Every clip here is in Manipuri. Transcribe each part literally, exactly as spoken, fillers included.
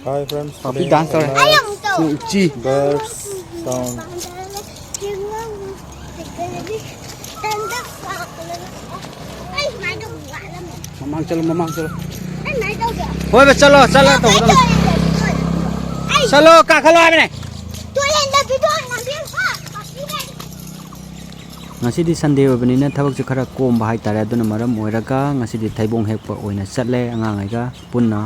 Hi friends, papi dance ꯇꯧꯔꯦ꯫ ꯑꯩ ꯑꯃꯨꯛ ꯇꯧ꯫ ꯎꯆꯤ꯫ Birds sound. ꯃꯃꯥꯡ ꯆꯠꯂꯣ, ꯃꯃꯥꯡ ꯆꯠꯂꯣ꯫ ꯍꯣꯏꯕ, ꯆꯠꯂꯣ, ꯆꯠꯂꯣ, ꯇꯧꯒꯗꯕꯅꯤ꯫ ꯆꯠꯂꯣ, ꯀꯥꯈꯠꯂꯣ ꯍꯥꯏꯕꯅꯦ꯫ ꯉꯁꯤꯗꯤ Sunday ꯑꯣꯏꯕꯅꯤꯅ ꯊꯕꯛꯁꯦ ꯈꯔ ꯀꯣꯝꯕ ꯍꯥꯏꯇꯥꯔꯦ꯫ ꯑꯗꯨꯅ ꯃꯔꯝ ꯑꯣꯏꯔꯒ ꯉꯁꯤꯗꯤ ꯊꯩꯕꯣꯡ ꯍꯦꯛꯄ ꯑꯣꯏꯅ ꯆꯠꯂꯦ ꯑꯉꯥꯡꯉꯩꯒ ꯄꯨꯟꯅ꯫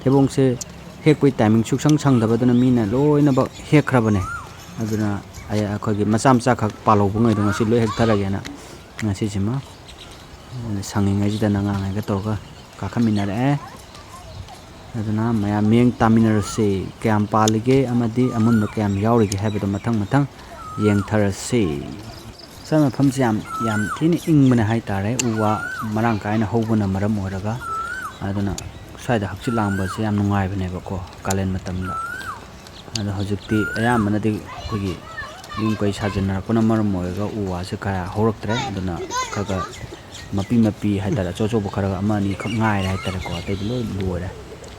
ꯊꯩꯕꯣꯡꯁꯦ ꯍꯦꯛꯄꯒꯤ timing ꯁꯨꯛꯁꯪ ꯁꯪꯗꯕꯗꯨꯅ ꯃꯤꯅ ꯂꯣꯏꯅꯃꯛ ꯍꯦꯛꯈ꯭ꯔꯕꯅꯦ꯫ ꯑꯗꯨꯅ ꯑꯩ, ꯑꯩꯈꯣꯏꯒꯤ ꯃꯆꯥ ꯃꯆꯥꯈꯛ ꯄꯥꯜꯍꯧꯕꯉꯩꯗꯣ ꯉꯁꯤ ꯂꯣꯏ ꯍꯦꯛꯊꯔꯒꯦꯅ ꯉꯁꯤꯁꯤꯃ ꯁꯪꯉꯤꯉꯩꯁꯤꯗ ꯑꯉꯥꯡꯉꯩꯒ ꯇꯧꯔꯒ ꯀꯥꯈꯠꯃꯤꯟꯅꯔꯛꯑꯦ꯫ ꯑꯗꯨꯅ ꯃꯌꯥꯝ ꯃꯤꯠꯌꯦꯡ ꯇꯥꯃꯤꯟꯅꯔꯁꯤ, ꯀꯌꯥꯝ ꯄꯥꯜꯂꯤꯒꯦ ꯑꯃꯗꯤ ꯑꯃꯨꯟꯕ ꯀꯌꯥꯝ ꯌꯥꯎꯔꯤꯒꯦ ꯍꯥꯏꯕꯗꯣ ꯃꯊꯪ ꯃꯊꯪ ꯌꯦꯡꯊꯔꯁꯤ꯫ ꯁ꯭ꯋꯥꯏ ꯃꯐꯝꯁꯦ ꯌꯥꯝ, ꯌꯥꯝ ꯊꯤꯅ ꯏꯪꯕꯅꯦ ꯍꯥꯏꯇꯥꯔꯦ, ꯎ ꯋꯥ ꯃꯔꯥꯡ ꯀꯥꯏꯅ ꯍꯧꯕꯅ ꯃꯔꯝ ꯑꯣꯏꯔꯒ꯫ ꯑꯗꯨꯅ ꯁ꯭ꯋꯥꯏꯗ ꯍꯛꯆꯤꯠ ꯂꯥꯡꯕꯁꯦ ꯌꯥꯝ ꯅꯨꯡꯉꯥꯏꯕꯅꯦꯕꯀꯣ, ꯀꯥꯂꯦꯟ ꯃꯇꯝꯗ꯫ ꯑꯗꯣ ꯍꯧꯖꯤꯛꯇꯤ ꯑꯌꯥꯝꯕꯅꯗꯤ ꯑꯩꯈꯣꯏꯒꯤ ꯌꯨꯝ ꯀꯩ ꯁꯥꯖꯤꯟꯅꯔꯛꯄꯅ ꯃꯔꯝ ꯑꯣꯏꯔꯒ ꯎ ꯋꯥꯁꯦ ꯀꯌꯥ ꯍꯧꯔꯛꯇ꯭ꯔꯦ꯫ ꯑꯗꯨꯅ ꯈꯔ ꯈꯔ ꯃꯄꯤ ꯃꯄꯤ ꯍꯥꯏꯇꯥꯔꯦ, ꯑꯆꯧ ꯑꯆꯧꯕ ꯈꯔ ꯈꯔ ꯑꯃ ꯑꯅꯤꯈꯛ ꯉꯥꯏꯔꯦ ꯍꯥꯏꯇꯥꯔꯦꯀꯣ, ꯑꯇꯩꯗꯤ ꯂꯣꯏ ꯂꯣꯏꯔꯦ꯫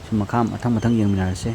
ꯁꯤ ꯃꯈꯥ ꯃꯊꯪ ꯃꯊꯪ ꯌꯦꯡꯃꯤꯟꯅꯔꯁꯦ꯫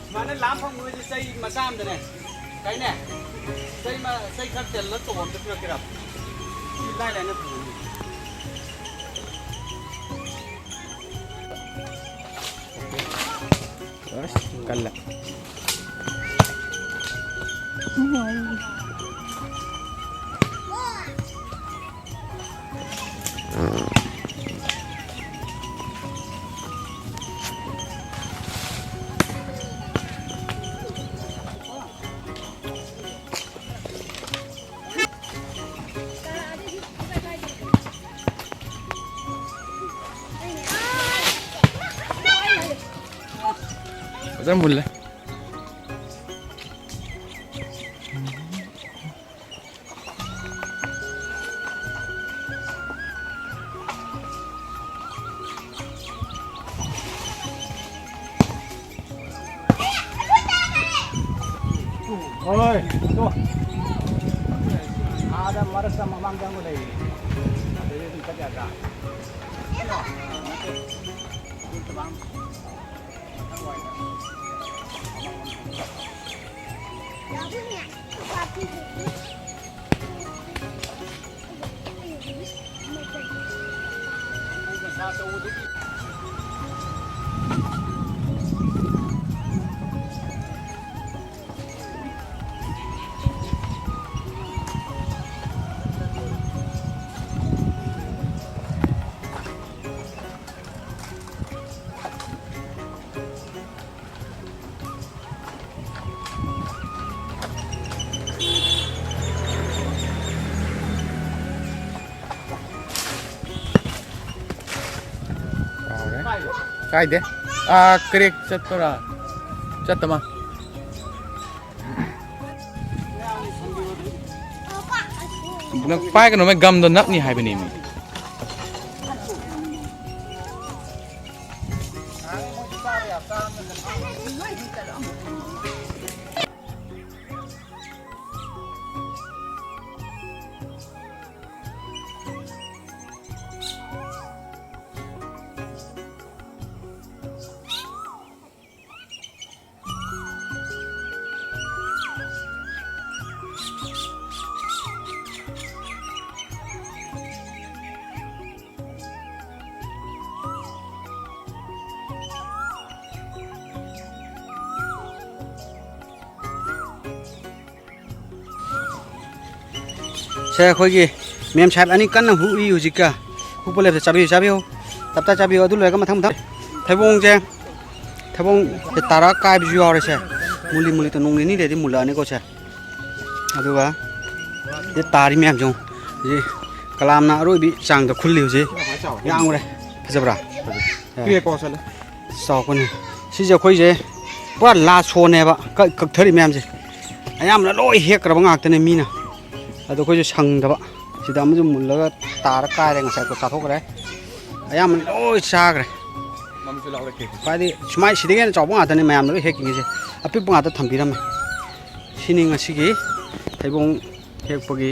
ꯁꯨꯃꯥꯏꯅ ꯂꯥꯝ ꯐꯪꯕ ꯍꯣꯏꯁꯦ ꯆꯩ ꯃꯆꯥ ꯑꯃꯗꯅꯦ, ꯀꯥꯏꯅꯦ? ꯆꯩ ꯃ-, ꯆꯩ ꯈꯔ ꯇꯦꯜꯂ ꯇꯧꯕ ꯑꯝꯇ ꯄꯤꯔꯛꯀꯦꯔꯥ? ꯁꯤ ꯂꯥꯏ ꯂꯥꯏꯅ ꯄꯨꯒꯅꯤ꯫ ꯑꯁ, ꯀꯜꯂꯦ꯫ ꯈꯔ ꯃꯨꯜꯂꯦ꯫ ꯍꯣꯏ, ꯇꯣ꯫ ꯑꯥꯗ ꯃꯔꯛꯇ ꯃꯃꯥꯡꯗ ꯑꯃ ꯂꯩꯔꯤ꯫ ꯑꯗꯨꯗꯤ ꯑꯗꯨꯝ ꯆꯠ ꯌꯥꯗ꯭ꯔꯥ? ꯀꯥꯎꯔꯦ꯫ ꯀꯥꯏꯗꯦ꯫ ꯑꯥ, ꯀ꯭ꯔꯦꯛ ꯆꯠꯄ꯭ꯔꯥ? ꯆꯠꯇ ꯃꯥ꯫ ꯅꯪ ꯄꯥꯏꯒꯅꯣ, ꯃꯣꯏ ꯒꯝꯗꯣ ꯅꯞꯅꯤ ꯍꯥꯏꯕꯅꯦ ꯃꯤ꯫ ꯁꯦ, ꯑꯩꯈꯣꯏꯒꯤ ꯃꯦꯝ ꯁꯥꯍꯦꯕ ꯑꯅꯤ ꯀꯟꯅ ꯍꯨꯛꯏ ꯍꯧꯖꯤꯛꯀ꯫ ꯍꯨꯛꯄ ꯂꯦꯞꯇ ꯆꯥꯕꯤꯌꯨ, ꯆꯥꯕꯤꯌꯨ꯫ ꯇꯞꯇꯥ ꯆꯥꯕꯤꯌꯨ꯫ ꯑꯗꯨ ꯂꯣꯏꯔꯒ ꯃꯊꯪ ꯃꯊꯪ ꯊꯩꯕꯣꯡꯁꯦ, ꯊꯩꯕꯣꯡ ꯁꯦ ꯇꯥꯔꯛ ꯀꯥꯏꯕꯁꯨ ꯌꯥꯎꯔꯦ ꯁꯦ꯫ ꯃꯨꯜꯂꯤ ꯃꯨꯜꯂꯤ ꯇꯧ-, ꯅꯣꯡ ꯅꯤꯅꯤ ꯂꯩꯔꯗꯤ ꯃꯨꯜꯂꯛꯑꯅꯤꯀꯣ ꯁꯦ꯫ ꯑꯗꯨꯒ ꯁꯤꯗ ꯇꯥꯔꯤ ꯃꯌꯥꯝꯁꯦ ꯌꯦꯡꯉꯨ꯫ ꯍꯧꯖꯤꯛ ꯀꯂꯥꯝꯅ ꯑꯔꯣꯏꯕꯤ ꯆꯥꯡꯗ ꯈꯨꯜꯂꯤ ꯍꯧꯖꯤꯛ꯫ ꯌꯥꯝꯈ꯭ꯔꯦ꯫ ꯐꯖꯕ꯭ꯔꯥ? ꯀ꯭ꯔꯦꯛ ꯀꯣ ꯆꯠꯂꯦ꯫ ꯆꯥꯎꯔꯛꯄꯅꯤ꯫ ꯁꯤꯁꯦ ꯑꯩꯈꯣꯏꯁꯦ ꯄꯨꯔꯥ ꯂꯥꯁ ꯁꯣꯅꯦꯕ ꯀꯛ-, ꯀꯛꯊꯔꯤ ꯃꯌꯥꯝꯁꯦ꯫ ꯑꯌꯥꯝꯕꯅ ꯂꯣꯏ ꯍꯦꯛꯈ꯭ꯔꯕ ꯉꯥꯛꯇꯅꯦ ꯃꯤꯅ꯫ ꯑꯗꯣ ꯑꯩꯈꯣꯏꯁꯨ ꯁꯪꯗꯕ꯫ ꯁꯤꯗ ꯑꯃꯁꯨ ꯃꯨꯜꯂꯒ ꯇꯥꯔ ꯀꯥꯏꯔꯦ, ꯉꯁꯥꯏ ꯑꯩꯈꯣꯏ ꯆꯥꯊꯣꯛꯈ꯭ꯔꯦ꯫ ꯑꯌꯥꯝꯕꯅ ꯂꯣꯏ ꯆꯥꯈ꯭ꯔꯦ꯫ ꯃꯝꯁꯨ ꯂꯥꯎꯔꯛꯀꯦ꯫ ꯈ꯭ꯋꯥꯏꯗꯤ ꯁꯨꯃꯥꯏ ꯁꯤꯗꯒꯤ ꯍꯦꯟꯅ ꯆꯥꯎꯕ ꯉꯥꯛꯇꯅꯦ ꯃꯌꯥꯝꯅ ꯂꯣꯏ ꯍꯦꯛꯈꯤꯉꯩꯁꯦ꯫ ꯑꯄꯤꯛꯄ ꯉꯥꯛꯇ ꯊꯝꯕꯤꯔꯝꯃꯦ꯫ ꯁꯤꯅꯤ ꯉꯁꯤꯒꯤ ꯍꯩꯕꯣꯡ ꯍꯦꯛꯄꯒꯤ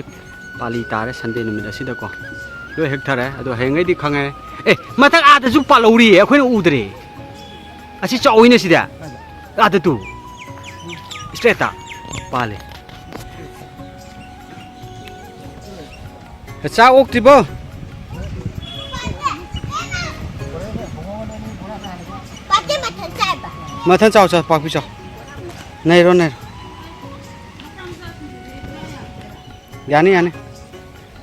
ꯄꯥꯂꯤ ꯇꯥꯔꯦ ꯁꯟꯗꯦ ꯅꯨꯃꯤꯠ ꯑꯁꯤꯗꯀꯣ꯫ ꯂꯣꯏ ꯍꯦꯛꯊꯔꯦ꯫ ꯑꯗꯣ ꯍꯌꯦꯡꯉꯩꯗꯤ ꯈꯪꯉꯦ꯫ ꯑꯦ, ꯃꯊꯛ ꯑꯥꯗꯁꯨ ꯄꯥꯜꯍꯧꯔꯤꯌꯦ, ꯑꯩꯈꯣꯏꯅ ꯎꯗ꯭ꯔꯦ꯫ ꯑꯁꯤ ꯆꯥꯎꯋꯤꯅꯦ ꯁꯤꯗꯤ꯫ ꯑꯥꯗ ꯇꯨ꯫ ꯏꯁꯇ꯭ꯔꯦꯠꯇ ꯄꯥꯜꯂꯦ꯫ ꯆꯥꯛ ꯑꯣꯛꯇ꯭ꯔꯤꯕꯣ? ꯄꯥꯛꯇꯤ ꯃꯊꯟ ꯆꯥꯏꯕ꯫ ꯃꯊꯟ ꯆꯥꯎ, ꯆꯥꯎ, ꯄꯥꯛꯄꯤ ꯆꯥꯎ꯫ ꯅꯩꯔꯣ, ꯅꯩꯔꯣ꯫ ꯌꯥꯅꯤ, ꯌꯥꯅꯤ꯫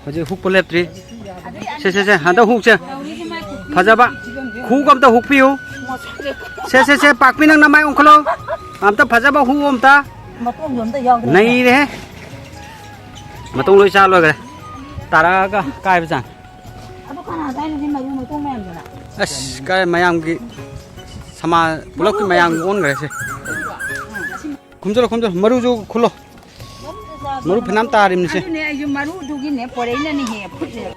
ꯍꯧꯖꯤꯛ ꯍꯨꯛꯄ ꯂꯦꯞꯇ꯭ꯔꯤ꯫ ꯁꯦ, ꯁꯦ, ꯁꯦ, ꯍꯟꯗꯛ ꯍꯨꯛꯁꯦ꯫ ꯐꯖꯕ꯫ ꯍꯨꯛ ꯑꯝꯇ ꯍꯨꯛꯄꯤꯌꯨ꯫ ꯁꯦ, ꯁꯦ, ꯁꯦ, ꯄꯥꯛꯄꯤ ꯅꯪ ꯅꯃꯥꯏ ꯑꯣꯟꯈꯠꯂꯣ꯫ ꯑꯝꯇ ꯐꯖꯕ ꯍꯨꯛ ꯑꯝꯇ꯫ ꯃꯇꯣꯡꯁꯨ ꯑꯝꯇ ꯌꯥꯎꯗ꯭ꯔꯦ꯫ ꯅꯩꯔꯦꯍꯦ꯫ ꯃꯇꯣꯡ ꯂꯣꯏ ꯆꯥ ꯂꯣꯏꯈ꯭ꯔꯦ꯫ ꯇꯥꯔꯛꯑꯒ ꯀꯥꯏꯕ ꯆꯥꯡ꯫ ꯑꯗꯨ ꯀꯅꯥ ꯆꯥꯏꯅꯣ ꯁꯤ ꯃꯔꯨ ꯃꯇꯣꯡ ꯃꯌꯥꯝꯗꯨꯅ? ꯑꯁ, ꯀꯥꯏ ꯃꯌꯥꯝꯒꯤ ꯁꯃꯥ-, ꯄꯨꯂꯞꯀꯤ ꯃꯌꯥꯝꯒꯤ ꯑꯣꯟꯈ꯭ꯔꯦ ꯁꯦ꯫ ꯈꯨꯝꯖꯤꯜꯂꯣ, ꯈꯨꯝꯖꯤꯜꯂꯣ꯫ ꯃꯔꯨꯁꯨ ꯈꯨꯜꯂꯣ꯫ ꯃꯔꯨ ꯐꯅꯌꯥꯝ ꯇꯥꯔꯤꯕꯅꯤꯁꯦ꯫ ꯑꯗꯨꯅꯦ ꯑꯩꯁꯨ ꯃꯔꯨꯗꯨꯒꯤꯅꯦ ꯄꯣꯔꯛꯏꯅꯅꯦꯍꯦ ꯐꯨꯠꯂꯦ꯫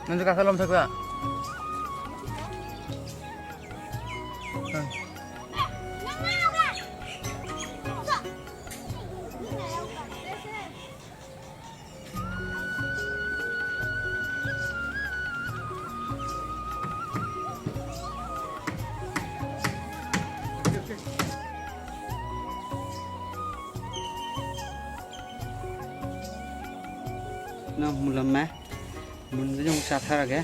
ꯅꯪꯁꯨ ꯀꯥꯈꯠꯂꯣ ꯃꯊꯛꯇ꯫ ꯅ ꯃꯨꯜꯂꯝꯃꯦ꯫ ꯃꯨꯟꯕꯁꯦ ꯑꯃꯨꯛ ꯆꯥꯊꯔꯒꯦ꯫